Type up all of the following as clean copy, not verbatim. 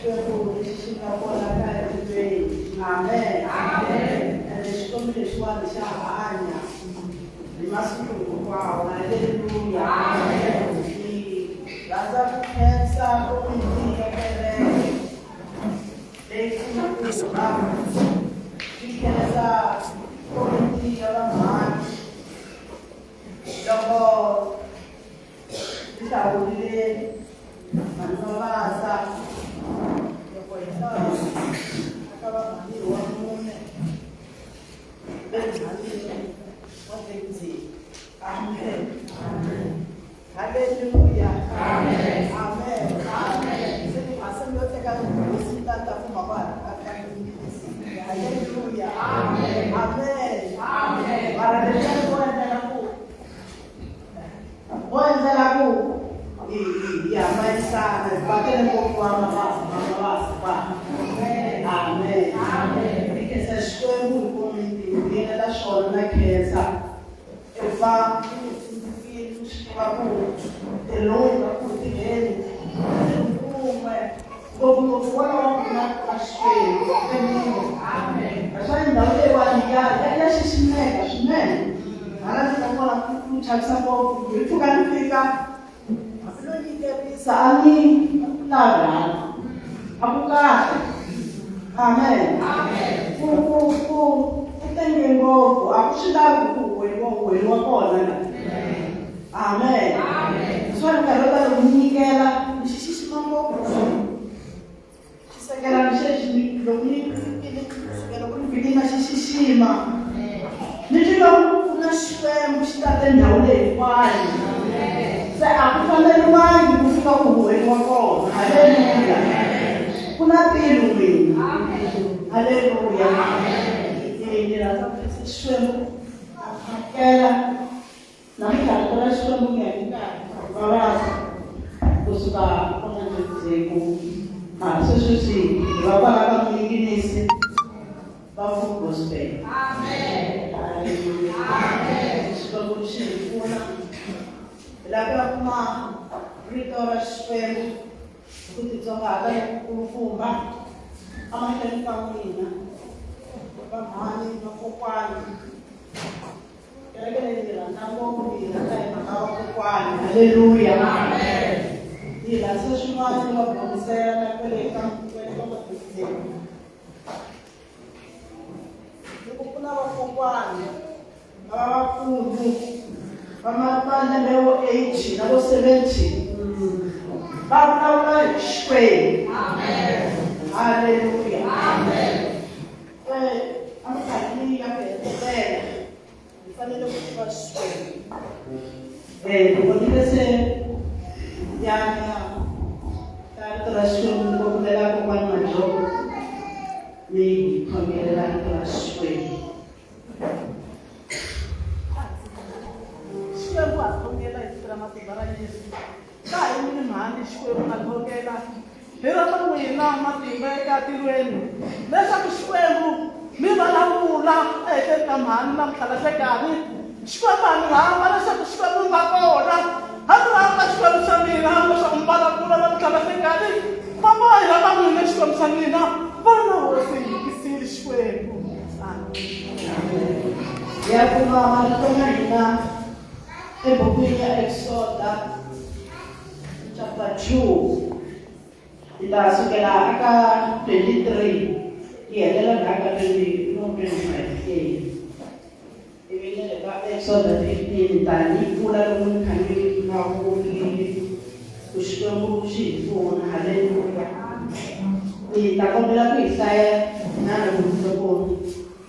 Xikwembu lexi xi nga kona ka etilweni. Amen. Ende Xikwembu lexiwani xa hanya hi masiku hinkwawo. Haleluya. Ni rhandza ku khensa komiti ya kereke leyikulukumba. Ni khensa komiti ya vamhani loko ni hlawurile mhani Mabasa loko hi ta aka vamhani wa mune ve mhani wa Tengzini. Amen. Haleluya. Amen. Amen. Se ni mhasi yo teka hosi ta ta fuma kwala ka Haleluya. Amen. Amen. Amen. Mara leswi ku endlela ku wo endlela ku hi hi hi hambanyisana hi va tele ngopfu va mabasa va amen. Amen. Hi khensa Xikwembu hi komiti hi vuyelela xona na khensa efa ku tsundzukile ku swi tiva ku ntirho lowu hi nga ku tirheni wun'we ngopfungopfu walawa ku na ka Xikwembu. Amen. Naswona ndhawu leyiwani ya ya xiximeka swinene hala ndzi nga kona ku chavisa ngopfu hi pfuka ni fika hambi no nyikerisa a ni lavi hala a ku kahle. Amen. Ku ku ku ku tenge ngopfu a ku swi lavi ku huweliwa huweliwa kona la. Amen. Swona nkarhi wo tala ku nyikela ni xi xixima ngopfu xisekelano xexi ni loko ni kusukela loko ni fikile na xi xixima ni twi loko ku na Xikwembu xi tate ndhawu leyi hinkwayo se a ku faneriwangi ku fika ku huweliwa kona. Halleluya. Ku na tilo n'wina. Halleluya. Ni rhandza ku khensa Xikwembu a phakela namuntlha rito ra Xikwembu ku ya hi nkarhi Mabasa kusuka kona Ndzheku mara sweswi swi hi va kwala ka Muninginisi va Full Gospel. Amen. Haleluya. Xikwembu xi hi pfuna hi lava ku ya kuma rito ra Xikwembu hi ku titsongahata lokukulukumba emahlweni ka n'wina vamhani vakokwani. Kereke leyi ni rhandza ngopfu ni yi rhandza hi mhaka vakokwani. Halleluya. Ni rhandza swin'wana ni va bonisela na kwele ka kwele ka madokodela loko ku na vakokwani lava vakulu va malembe vo 80 na vo 70 va vulavula hi Xikwembu. Halleluya. Eminkarhini ya ku hetelela hi fanele ku tiva Xikwembu. Loko ni ve se ya ka rito ra Xikwembu ni kombela kokwani Majoko mi hi khongelela rito ra Xikwembu. Xikwembu ha khongela hi vito ra matimba ra Yesu. Ka ha yimile mhani Xikwembu ha khongela hi rhandza n'wina matimba eka tilweni leswaku Xikwembu mi vulavula ehenhleni ka mhani namuntlha la nhlekani. Xikwembu ha mi rhamba leswaku Xikwembu mi va kona. Ha mi rhamba Xikwembu xa mina leswaku mi vulavula namuntlha la nhlekani. Famba hi rhamba n'wina Xikwembu xa mina. Vana hosi hi yingisile Xikwembu. Amen. Hi ya kuma marito ma hina ebukwini ya Exoda chapter 2 hi ta sukela eka 23 hi helela laha ka 20 no 25 e ivi na le ka Exoda 15 ta ni pfula loko ni kha ni nga vurile ku Xikwembu xi hi pfuna. Halleluya. Ni ta kombela ku hi hlaya na loko loko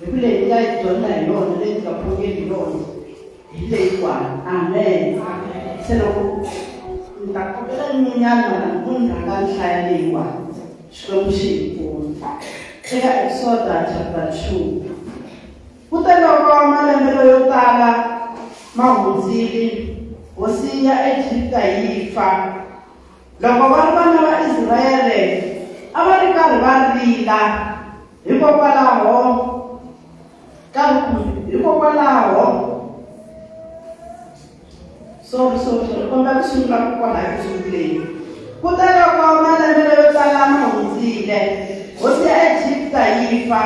hi ku leyi ni nga yi dyondza hi yona leyi ni nga khongeli hi yona hi leyiwani. Amen. Se loko ni ta kombela yin'wanyana mara ni ku ni rhanga ni hlaya leyiwani. Xikwembu xi hi pfuna eka Exoda chapter 2. Kuteloko malembe yo tala ma hundzile, hosi ya Egipta yi fa. Loko va ri vana va Israele a va ri karhi va rila hikokwalaho ka hikokwalaho sorry sorry sorry kombela ku sungula kwalaho eku sunguleni. Kuteloko malembe yo tala ma hundzile. fa.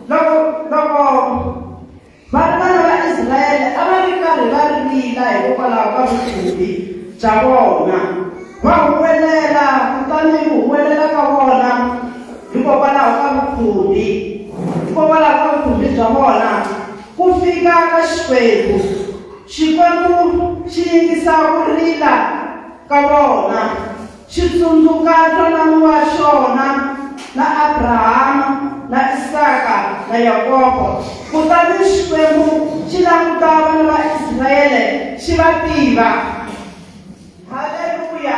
Loko loko vana va Israyele a va ri karhi va rila hikokwalaho ka vukhumbi bya vona, va huwelela, kutani ku huwelela ka vona hikokwalaho ka vukhumbi, hikokwalaho ka vukhumbi bya vona ku fika ka Xikwembu. Xikwembu xi yingisa ku rila ka vona, xi tsundzuka ntwanano wa xona na Abrahama na Isaka na Yakobo. Kutani Xikwembu xi languta vana va Israyele xi va tiva. Haleluya!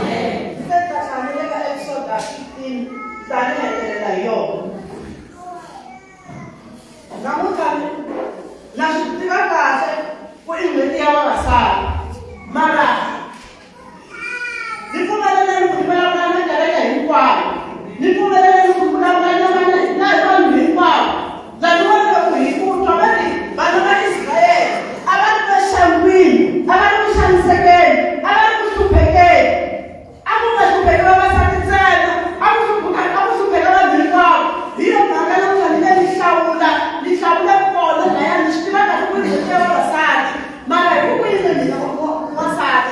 Ndzi te tlatlhamile ka Exoda 15 ta ni hetelela hi yona. Namuntlha ni na swi tiva kahle ku i n'hweti ya vavasati mara ni pfumeleleni ku vulavula na kereke hinkwayo ni pfumeleleni ku vulavula na vana na hi vanhu hinkwavo laniwani loko hi ku twa va ri vana va Israyele a va ri maxangwini a va ri ku xanisekeni a va ri ku hluphekeni A ku nga hlupheki vavasati ntsena, a ku hlupheka a ku hlupheka vanhu hinkwavo. Hi yo mhaka namuntlha ni nge ni hlawula, ni hlawule kona laya ni swi tiva kahle ku i ya vavasati, mara hi ku ku yime mina n'wansati.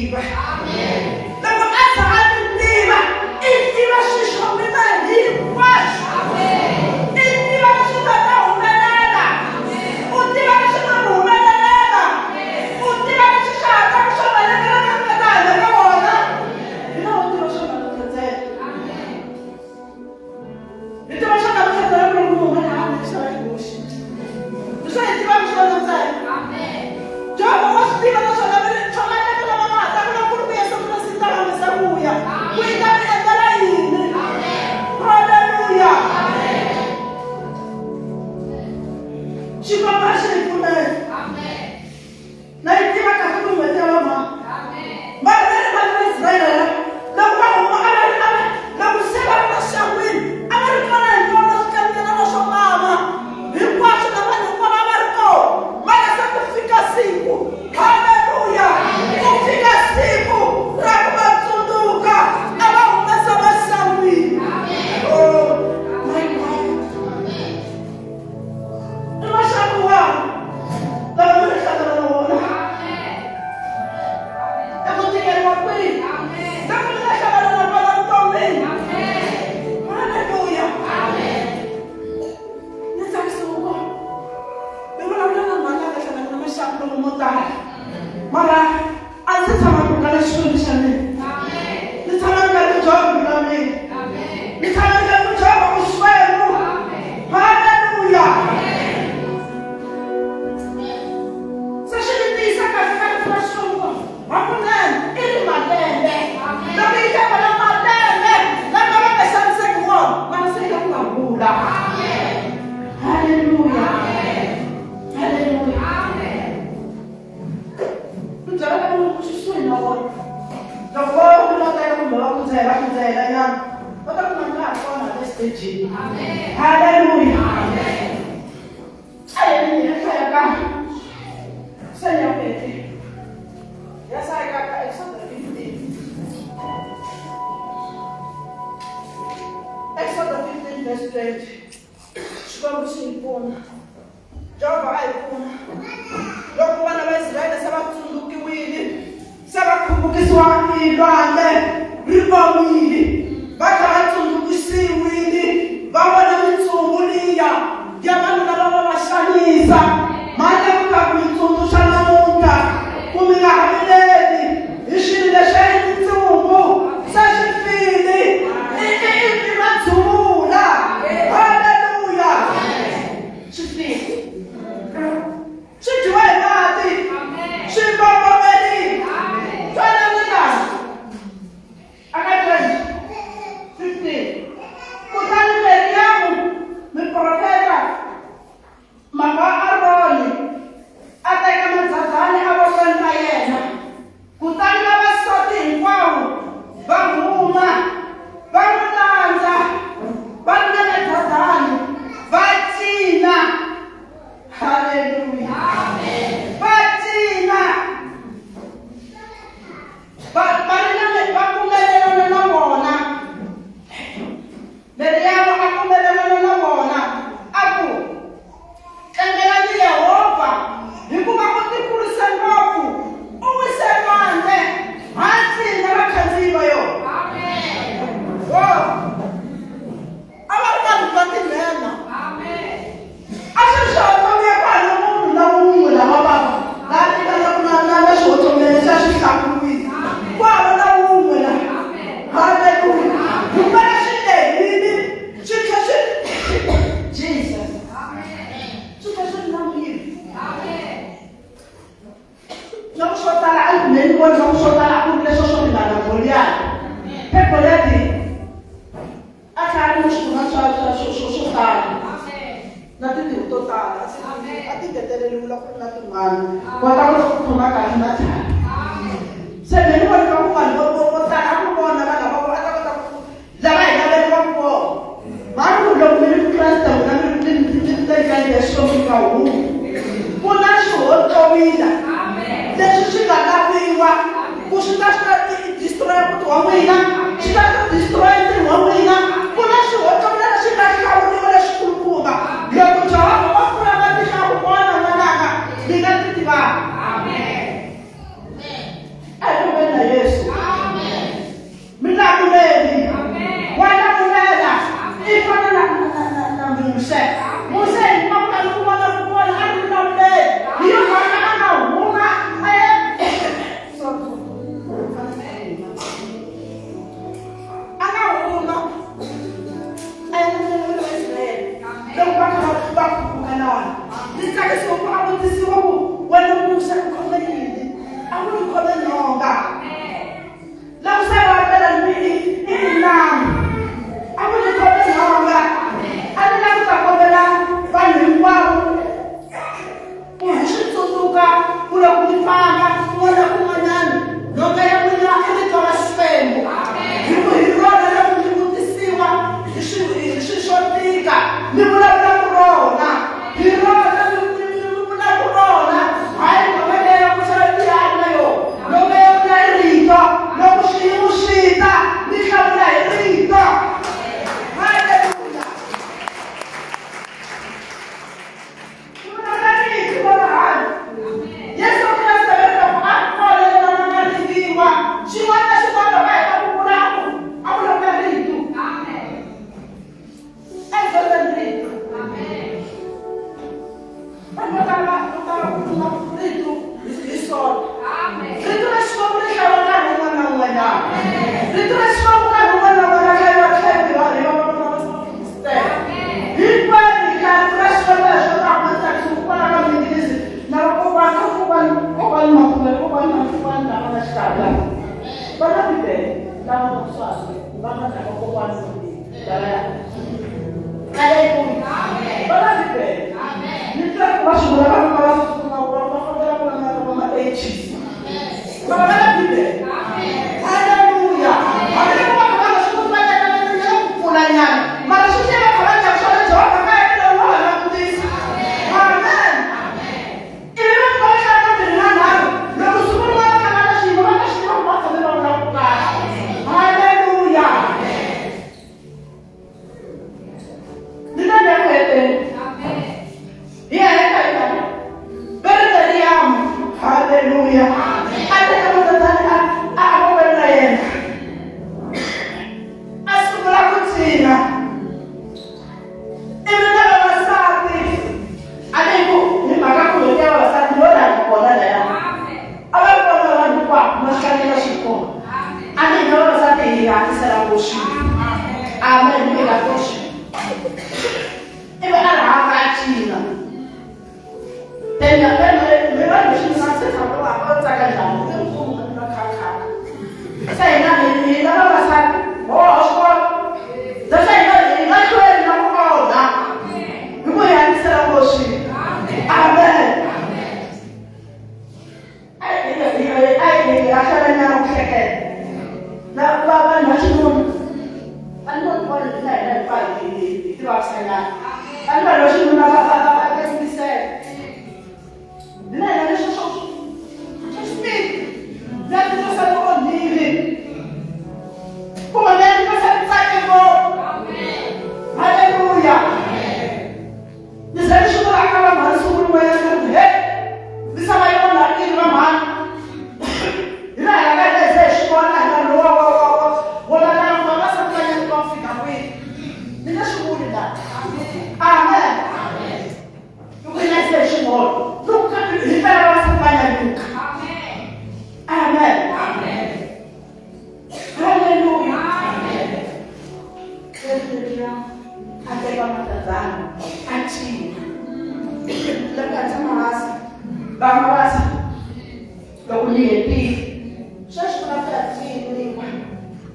tiva. Loko a za a ti tiva, i tiva swilo swa mina hinkwaswo. I tiva leswi nga ta humelela. U tiva leswi nga ku humelelela. U tiva leswi swa ha taka swo balekela ka nga ta hanya ka wona. Hina ho tiva swa namuntlha ntsena. Hi tiva swa namuntlha ntsena ku loko munhu un'wana a xava xihoxi. Hi swa hi tivaka swona ntsena. Jehovha wa swi tiva naswona swa malembe lama ma ha taka loko ku ri ku Yesu Kreste ta rhangisa vuya. Ku yi ta mi endlela yini? Haleluya! Xikwembu a xi hi pfumela. Na yi tiva kahle ku n'hweti ya vamhana. Vanhu va le vana va Israyele loko va huma a va ri a va loko se va ri maxangwini a va ri kona hinkwavo swikandelana swo mama hinkwaswo na vanhu hinkwavo a va ri kona mara se ku fika siku haleluya ku fika siku ra ku va tsundzuka a va humesa maxangwini oh my God i maxangu wahi lama mi ri hlangana na wona i ku tikeriwa kwihi loko mi nga hlangana na kona vuton'wini halleluya ni tsakisiwa ku mi vulavula na mhani la nga hlangana na maxangu lomu mo tala mara a ndzi tshama ku kala xikwembu xa mina ni tshama ni karhi byongo la mina ni tshama ni karhi byongo ku xikwembu halleluya se swi ni tiyisa kahle ka rito ra xikwembu hakunene i ri malembe loko yi ta vona malembe lama va nga xaniseki wona mara se yi la ku nga vula halleluya halleluya Ni byela ka munhu ku xisuhi na wona loko va ri va teka kumbe va ku byela ku byela nyana va ta kuma nga ha kona le xitejini halleluya a hi ni hi hlaya ka se ya pete ya sa ka ka Exodus 15 Exodus 15 verse 20 Xikwembu xi hi pfuna Jehovha a hi pfuna loko vana va Israyele se va tsundzukiwile se va khumbukisiwa hi lwandle ri omile va kha va tsundzukisiwile va vona mitsumbu liya ya vanhu lava va va xanisa mhani ku ta ku mi tsundzuxa namuntlha ku mi nga ha vileli hi swilo leswi a yi tintsumbu se swi file i i i va dzuvula halleluya swi file swi dyiwa hi mati swi mbombomeli twanani laha aka 20 15 kutani meriyamu muprofeta mhaka wa aroni a teka madzadzani evokweni ra yena kutani vavasati hinkwavo va huma va n'wi landza va ri na madzadzani va cina halleluya va cina va va ri na va pfumelelana na vona Meriyamu a pfumelelana na vona a ku, Tlangelani Yehovha, hikuva u tikurise ngopfu, u wise lwandle, hansi na vakhandziyi va yona. Wow! A va ri vanhu va tinhenha. A swi ri swihotlomeya ku hava munhu na wun'we lava va la ringanaka na na na swihotlomeya leswi a swi hlakuriwile. Ku hava na wun'we la. Haleluya. Hikuva swi lehile swi tlhe swi Jesus. Swi tlhe swi ri na miri. Loko swo tala a ni ni vona loko swo tala a ku ri leswo swo ringana Goliath. Pe Goliath a tlhela a ri ni swikunwa swa swa swo swo swo tala na tintiho to tala a ti ngeteleriwile ku ri na tin'wana kota ku khoma kahle na tlhari se me ni vona ku vanhu vo vo vo tala a ku vona vanhu lava a ta kota ku lava hi laveriwaka vona mhani ku loko mi ri mukreste n'wina mi ri mi ri tekani ya xikwembu mi nga humi ku na swihotlowila leswi swi nga laviwa ku swi ta swi ta destroy muti wa n'wina swi ta swi destroy ntirho wa n'wina ku na swihotlowila leswi nga hlawuriwa leswikulukumba loko jehovha wa pfula matihlo ya ku vona n'wananga mi nga ti tivanga a hi fambeni na Va na Bibele lava nga kusuhani va nga dlaka kokwana lavaya. Haleluya. Va na Bibele. Ni twa ku va swi vula va famba va tsutsuma va va fambela ku na va ma ages. Va va na Bibele. Haleluya. Hambiloko va kha va nga swi koti va nyaka nyana ku pfula nyana. Mara swi tlhela va kha va nyaka swona Jehovha ka yena wa ha langutisa. Amen. Ivi va fika va hlaya kambirhi na nharhu. Loko siku rin'wana va hlangana na xiyimo va ta swi tiva ku va tshame va vula ku kahle. Haleluya. Ni ta ndya ku heteni. Hi ya heta hi tani. Va ri Meriyamu. Haleluya. A teka matatani a a vokweni ra yena. A sungula ku cina. Ivi na vavasati a ni ku hi mhaka ku n'hweti ya vavasati yo rhanga kona laya. A va ri kona vanhu hinkwavo ma swi tlangela swi kona. A ni hina vavasati hi hatlisela ku swilo. Amen hi nga ku swilo. Ivi a rhanga a cina. Then then mi vanhu xinuna se tshama va va tsaka njhani? Ku nkulu na khakhaka. Se hina hina vavasati ho swi vona. Leswi hina hi nga hlweli na ku onha. Hi ku hi hatlisela ku swilo. Amen. A hi lahlela nyana ku hleketa. Na va vanhu va xinuna a ni voni vona hina hina hinkwayo hi hi ti vavisanyana. A ni vanhu va xinuna va va va va tiyimisela. Hina hina leswi swo swo xipidi. Na titwa se ni onhile. Kumbe na titwa se ni tsake ngopfu. Haleluya. Ni ze ni swi vula ka vamhani siku rin'wanyana ni ku he misava yi onhakile vamhani. Hina hi nga hi ze hi swi vona hi nkarhi lowa wa wa wa wo lalana ku vavasati va nyanyuka ku fika kwihi. Ni nge swi vuli laha. Amen. Loko hi nga se hi swi vona loko hi fela vavasati va nyanyuka. Amen. Haleluya. A teka matadzana a cina. Loko a tshama hansi vamwe va loko ni hetile sweswi ku na ku ya ciniwa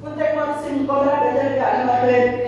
ku tekiwa risimu kombela bende ri ya hala mahlweni.